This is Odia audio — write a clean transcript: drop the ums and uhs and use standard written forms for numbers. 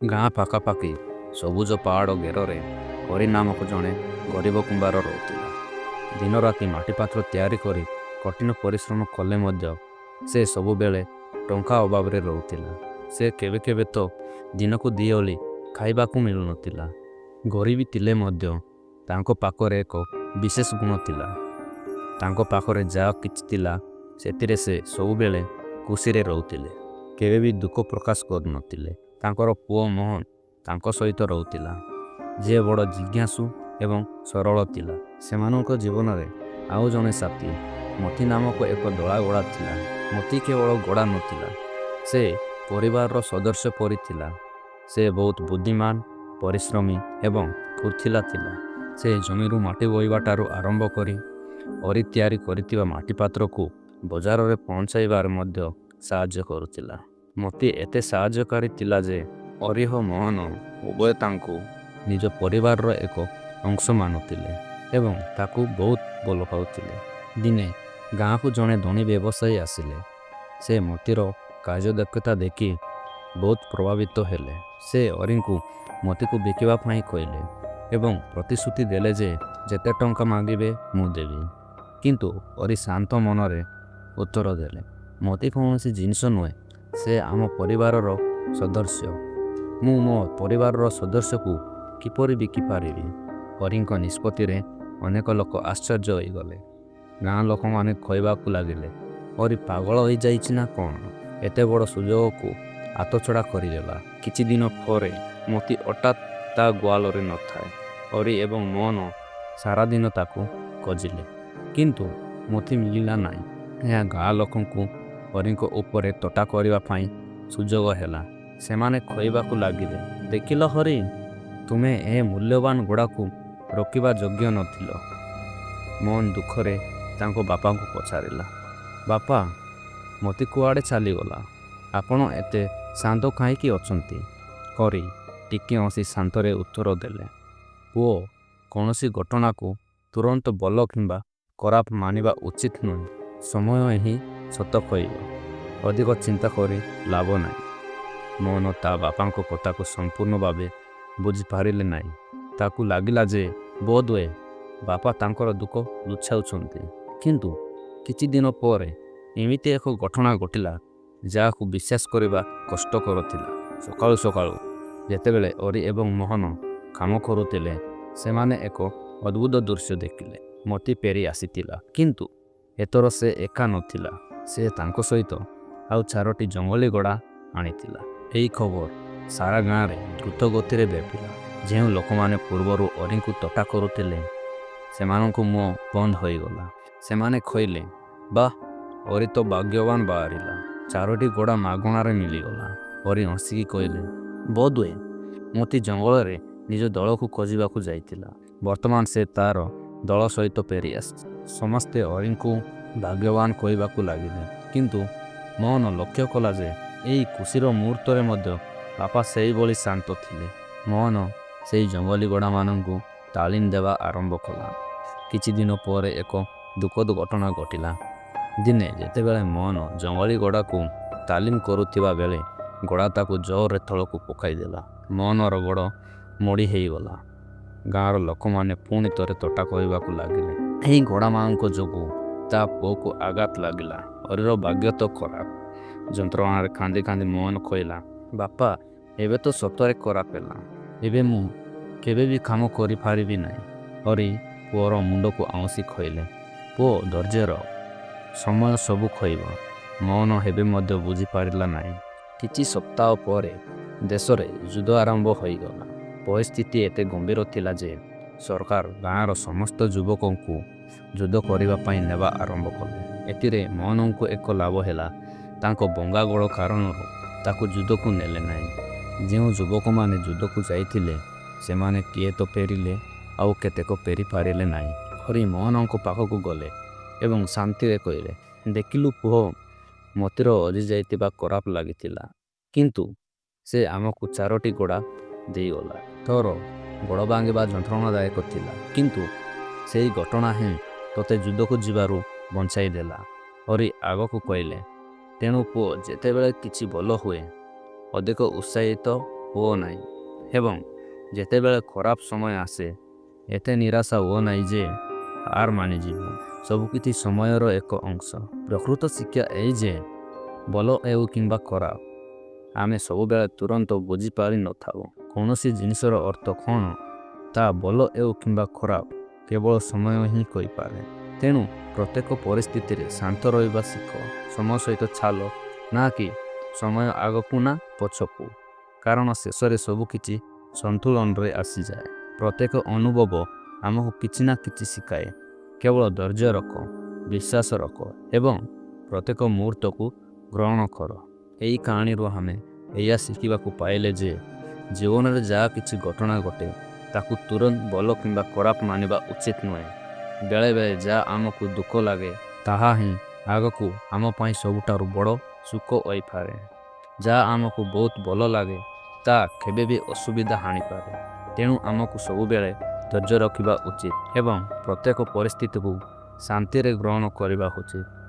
ଗାଁ ପାଖାପାଖି ସବୁଜ ପାହାଡ଼ ଘେରରେ ହରି ନାମକ ଜଣେ ଗରିବ କୁମ୍ଭାର ରହୁଥିଲା। ଦିନରାତି ମାଟିପାତ୍ର ତିଆରି କରି କଠିନ ପରିଶ୍ରମ କଲେ ମଧ୍ୟ ସେ ସବୁବେଳେ ଟଙ୍କା ଅଭାବରେ ରହୁଥିଲା। ସେ କେବେ କେବେ ତ ଦିନକୁ 2 ଓଳି ଖାଇବାକୁ ମିଳୁନଥିଲା। ଗରିବୀ ଥିଲେ ମଧ୍ୟ ତାଙ୍କ ପାଖରେ ଏକ ବିଶେଷ ଗୁଣ ଥିଲା। ତାଙ୍କ ପାଖରେ ଯାହା କିଛି ଥିଲା, ସେଥିରେ ସେ ସବୁବେଳେ ଖୁସିରେ ରହୁଥିଲେ। କେବେ ବି ଦୁଃଖ ପ୍ରକାଶ କରୁନଥିଲେ। ତାଙ୍କର ପୁଅ ମୋହନ ତାଙ୍କ ସହିତ ରହୁଥିଲା, ଯିଏ ବଡ଼ ଜିଜ୍ଞାସୁ ଏବଂ ସରଳ ଥିଲା। ସେମାନଙ୍କ ଜୀବନରେ ଆଉ ଜଣେ ସାଥୀ ମୋତି ନାମକ ଏକ ଧଳା ଘୋଡ଼ା ଥିଲା। ମୋତି କେବଳ ଘୋଡ଼ା ନଥିଲା, ସେ ପରିବାରର ସଦସ୍ୟ ପରି ଥିଲା। ସେ ବହୁତ ବୁଦ୍ଧିମାନ, ପରିଶ୍ରମୀ ଏବଂ ଫୁର୍ତ୍ତିଲା ଥିଲା। ସେ ଜମିରୁ ମାଟି ବୋହିବାଠାରୁ ଆରମ୍ଭ କରି ହରି ତିଆରି କରିଥିବା ମାଟିପାତ୍ରକୁ ବଜାରରେ ପହଞ୍ଚାଇବାରେ ମଧ୍ୟ ସାହାଯ୍ୟ କରୁଥିଲା। ମୋତି ଏତେ ସାହାଯ୍ୟକାରୀ ଥିଲା ଯେ ହରି ଓ ମୋହନ ଉଭୟ ତାଙ୍କୁ ନିଜ ପରିବାରର ଏକ ଅଂଶ ମାନୁଥିଲେ ଏବଂ ତାକୁ ବହୁତ ଭଲ ପାଉଥିଲେ। ଦିନେ ଗାଁକୁ ଜଣେ ଧନୀ ବ୍ୟବସାୟୀ ଆସିଲେ। ସେ ମୋତିର କାର୍ଯ୍ୟଦକ୍ଷତା ଦେଖି ବହୁତ ପ୍ରଭାବିତ ହେଲେ। ସେ ହରିଙ୍କୁ ମୋତିକୁ ବିକିବା ପାଇଁ କହିଲେ ଏବଂ ପ୍ରତିଶ୍ରୁତି ଦେଲେ ଯେ ଯେତେ ଟଙ୍କା ମାଗିବେ, ମୁଁ ଦେବି। କିନ୍ତୁ ହରି ଶାନ୍ତ ମନରେ ଉତ୍ତର ଦେଲେ, "ମୋତି କୌଣସି ଜିନିଷ ନୁହେଁ, ସେ ଆମ ପରିବାରର ସଦସ୍ୟ। ମୁଁ ମୋ ପରିବାରର ସଦସ୍ୟକୁ କିପରି ବିକିପାରିବି?" ହରିଙ୍କ ନିଷ୍ପତ୍ତିରେ ଅନେକ ଲୋକ ଆଶ୍ଚର୍ଯ୍ୟ ହୋଇଗଲେ। ଗାଁ ଲୋକମାନେ କହିବାକୁ ଲାଗିଲେ, "ହରି ପାଗଳ ହୋଇଯାଇଛି ନା କ'ଣ? ଏତେ ବଡ଼ ସୁଯୋଗକୁ ହାତଛଡ଼ା କରିଦେଲା।" କିଛି ଦିନ ପରେ ମୋତି ହଠାତ୍ ତା ଗୁହାଳରେ ନଥାଏ। ହରି ଏବଂ ମୋହନ ସାରାଦିନ ତାକୁ ଖୋଜିଲେ, କିନ୍ତୁ ମୋତି ମିଳିଲା ନାହିଁ। ଏହା ଗାଁ ଲୋକଙ୍କୁ ହରିଙ୍କ ଉପରେ ଥଟ୍ଟା କରିବା ପାଇଁ ସୁଯୋଗ ହେଲା। ସେମାନେ କହିବାକୁ ଲାଗିଲେ, "ଦେଖିଲ ହରି, ତୁମେ ଏ ମୂଲ୍ୟବାନ ଘୋଡ଼ାକୁ ରଖିବା ଯୋଗ୍ୟ ନଥିଲ।" ମୋହନ ଦୁଃଖରେ ତାଙ୍କ ବାପାଙ୍କୁ ପଚାରିଲା, "ବାପା, ମୋତି କୁଆଡ଼େ ଚାଲିଗଲା? ଆପଣ ଏତେ ଶାନ୍ତ କାହିଁକି ଅଛନ୍ତି?" ହରି ଟିକିଏ ହସି ଶାନ୍ତରେ ଉତ୍ତର ଦେଲେ, "ପୁଅ, କୌଣସି ଘଟଣାକୁ ତୁରନ୍ତ ଭଲ କିମ୍ବା ଖରାପ ମାନିବା ଉଚିତ ନୁହେଁ। ସମୟ ହିଁ ସତ କହିବ। ଅଧିକ ଚିନ୍ତା କରି ଲାଭ ନାହିଁ।" ମୋହନ ତା ବାପାଙ୍କ କଥାକୁ ସମ୍ପୂର୍ଣ୍ଣ ଭାବେ ବୁଝିପାରିଲେ ନାହିଁ। ତାକୁ ଲାଗିଲା ଯେ ବୋଧହୁଏ ବାପା ତାଙ୍କର ଦୁଃଖ ଲୁଚାଉଛନ୍ତି। କିନ୍ତୁ କିଛି ଦିନ ପରେ ଏମିତି ଏକ ଘଟଣା ଘଟିଲା, ଯାହାକୁ ବିଶ୍ୱାସ କରିବା କଷ୍ଟକର ଥିଲା। ସକାଳୁ ସକାଳୁ ଯେତେବେଳେ ହରି ଏବଂ ମୋହନ କାମ କରୁଥିଲେ, ସେମାନେ ଏକ ଅଦ୍ଭୁତ ଦୃଶ୍ୟ ଦେଖିଲେ। ମୋତି ଫେରି ଆସିଥିଲା, କିନ୍ତୁ ଏଥର ସେ ଏକା ନଥିଲା। ସେ ତାଙ୍କ ସହିତ ଆଉ ଚାରୋଟି ଜଙ୍ଗଲୀ ଘୋଡ଼ା ଆଣିଥିଲା। ଏହି ଖବର ସାରା ଗାଁରେ ଦ୍ରୁତ ଗତିରେ ବ୍ୟାପିଲା। ଯେଉଁ ଲୋକମାନେ ପୂର୍ବରୁ ହରିଙ୍କୁ ଥଟ୍ଟା କରୁଥିଲେ, ସେମାନଙ୍କ ମୁହଁ ବନ୍ଦ ହୋଇଗଲା। ସେମାନେ କହିଲେ, "ବାଃ, ହରି ତ ଭାଗ୍ୟବାନ ବାହାରିଲା। ଚାରୋଟି ଘୋଡ଼ା ମାଗଣାରେ ମିଳିଗଲା।" ହରି ହସିକି କହିଲେ, "ବୋଧହୁଏ ମୋତି ଜଙ୍ଗଲରେ ନିଜ ଦଳକୁ ଖୋଜିବାକୁ ଯାଇଥିଲା। ବର୍ତ୍ତମାନ ସେ ତାର ଦଳ ସହିତ ଫେରିଆସିଛି।" ସମସ୍ତେ ହରିଙ୍କୁ ଭାଗ୍ୟବାନ କହିବାକୁ ଲାଗିଲେ। କିନ୍ତୁ ମୋହନ ଲକ୍ଷ୍ୟ କଲା ଯେ ଏହି ଖୁସିର ମୁହୂର୍ତ୍ତରେ ମଧ୍ୟ ବାପା ସେହିଭଳି ଶାନ୍ତ ଥିଲେ। ମୋହନ ସେହି ଜଙ୍ଗଲୀ ଘୋଡ଼ାମାନଙ୍କୁ ତାଲିମ ଦେବା ଆରମ୍ଭ କଲା। କିଛି ଦିନ ପରେ ଏକ ଦୁଃଖଦ ଘଟଣା ଘଟିଲା। ଦିନେ ଯେତେବେଳେ ମୋହନ ଜଙ୍ଗଲୀ ଘୋଡ଼ାକୁ ତାଲିମ କରୁଥିବା ବେଳେ ଘୋଡ଼ା ତାକୁ ଜୋରରେ ତଳକୁ ପକାଇଦେଲା। ମୋହନର ଗୋଡ଼ ମୋଡ଼ି ହୋଇଗଲା। ଗାଁର ଲୋକମାନେ ପୁଣି ଥରେ ଥଟ୍ଟା କରିବାକୁ ଲାଗିଲେ, "ଏହି ଘୋଡ଼ାମାନଙ୍କ ଯୋଗୁଁ ତା ପୁଅକୁ ଆଘାତ ଲାଗିଲା। ହରିର ଭାଗ୍ୟ ତ ଖରାପ।" ଯନ୍ତ୍ରଣାରେ କାନ୍ଦି କାନ୍ଦି ମୋହନ କହିଲା, "ବାପା, ଏବେ ତ ସତରେ ଖରାପ ହେଲା। ଏବେ ମୁଁ କେବେ ବି କାମ କରିପାରିବି ନାହିଁ।" ହରି ପୁଅର ମୁଣ୍ଡକୁ ଆଉଁସି କହିଲେ, "ପୁଅ, ଧୈର୍ଯ୍ୟ ରଖ। ସମୟ ସବୁ କହିବ।" ମୋହନ ଏବେ ମଧ୍ୟ ବୁଝିପାରିଲା ନାହିଁ। କିଛି ସପ୍ତାହ ପରେ ଦେଶରେ ଯୁଦ୍ଧ ଆରମ୍ଭ ହୋଇଗଲା। ପରିସ୍ଥିତି ଏତେ ଗମ୍ଭୀର ଥିଲା ଯେ ସରକାର ଗାଁର ସମସ୍ତ ଯୁବକଙ୍କୁ ଯୁଦ୍ଧ କରିବା ପାଇଁ ନେବା ଆରମ୍ଭ କଲେ। ଏଥିରେ ମୋହନଙ୍କୁ ଏକ ଲାଭ ହେଲା। ତାଙ୍କ ଭଙ୍ଗା ଗୋଡ଼ କାରଣରୁ ତାକୁ ଯୁଦ୍ଧକୁ ନେଲେ ନାହିଁ। ଯେଉଁ ଯୁବକମାନେ ଯୁଦ୍ଧକୁ ଯାଇଥିଲେ, ସେମାନେ କିଏ ତ ଫେରିଲେ, ଆଉ କେତେକ ଫେରିପାରିଲେ ନାହିଁ। ହରି ମୋହନଙ୍କ ପାଖକୁ ଗଲେ ଏବଂ ଶାନ୍ତିରେ କହିଲେ, "ଦେଖିଲୁ ପୁଅ, ମୋତିର ହଜିଯାଇଥିବା ଖରାପ ଲାଗିଥିଲା, କିନ୍ତୁ ସେ ଆମକୁ ଚାରୋଟି ଘୋଡ଼ା ଦେଇଗଲା। ତୋର ଗୋଡ଼ ଭାଙ୍ଗିବା ଯନ୍ତ୍ରଣାଦାୟକ ଥିଲା, କିନ୍ତୁ ସେହି ଘଟଣା ହିଁ ତୋତେ ଯୁଦ୍ଧକୁ ଯିବାରୁ ବଞ୍ଚାଇଦେଲା।" ହରି ଆଗକୁ କହିଲେ, "ତେଣୁ ପୁଅ, ଯେତେବେଳେ କିଛି ଭଲ ହୁଏ, ଅଧିକ ଉତ୍ସାହିତ ହୁଅ ନାହିଁ ଏବଂ ଯେତେବେଳେ ଖରାପ ସମୟ ଆସେ, ଏତେ ନିରାଶ ହୁଅ ନାହିଁ ଯେ ହାର ମାନିଯିବ। ସବୁକିଛି ସମୟର ଏକ ଅଂଶ। ପ୍ରକୃତ ଶିକ୍ଷା ଏହି ଯେ ଭଲ ହେଉ କିମ୍ବା ଖରାପ, ଆମେ ସବୁବେଳେ ତୁରନ୍ତ ବୁଝିପାରି ନଥାଉ। କୌଣସି ଜିନିଷର ଅର୍ଥ କ'ଣ, ତାହା ଭଲ ହେଉ କିମ୍ବା ଖରାପ, କେବଳ ସମୟ ହିଁ କହିପାରେ। ତେଣୁ ପ୍ରତ୍ୟେକ ପରିସ୍ଥିତିରେ ଶାନ୍ତ ରହିବା ଶିଖ। ସମୟ ସହିତ ଚାଲ, ନା କି ସମୟ ଆଗକୁ ନା ପଛକୁ, କାରଣ ଶେଷରେ ସବୁକିଛି ସନ୍ତୁଳନରେ ଆସିଯାଏ। ପ୍ରତ୍ୟେକ ଅନୁଭବ ଆମକୁ କିଛି ନା କିଛି ଶିଖାଏ। କେବଳ ଧୈର୍ଯ୍ୟ ରଖ, ବିଶ୍ୱାସ ରଖ ଏବଂ ପ୍ରତ୍ୟେକ ମୁହୂର୍ତ୍ତକୁ ଗ୍ରହଣ କର। ଏହି କାହାଣୀରୁ ଆମେ ଏଇଆ ଶିଖିବାକୁ ପାଇଲେ ଯେ ଜୀବନରେ ଯାହା କିଛି ଘଟଣା ଘଟେ, ତାକୁ ତୁରନ୍ତ ଭଲ କିମ୍ବା ଖରାପ ମାନିବା ଉଚିତ ନୁହେଁ। ବେଳେବେଳେ ଯାହା ଆମକୁ ଦୁଃଖ ଲାଗେ, ତାହା ହିଁ ଆଗକୁ ଆମ ପାଇଁ ସବୁଠାରୁ ବଡ଼ ସୁଖ ହୋଇପାରେ। ଯାହା ଆମକୁ ବହୁତ ଭଲ ଲାଗେ, ତାହା କେବେ ବି ଅସୁବିଧା ଆଣିପାରେ। ତେଣୁ ଆମକୁ ସବୁବେଳେ ଧୈର୍ଯ୍ୟ ରଖିବା ଉଚିତ ଏବଂ ପ୍ରତ୍ୟେକ ପରିସ୍ଥିତିକୁ ଶାନ୍ତିରେ ଗ୍ରହଣ କରିବା ଉଚିତ।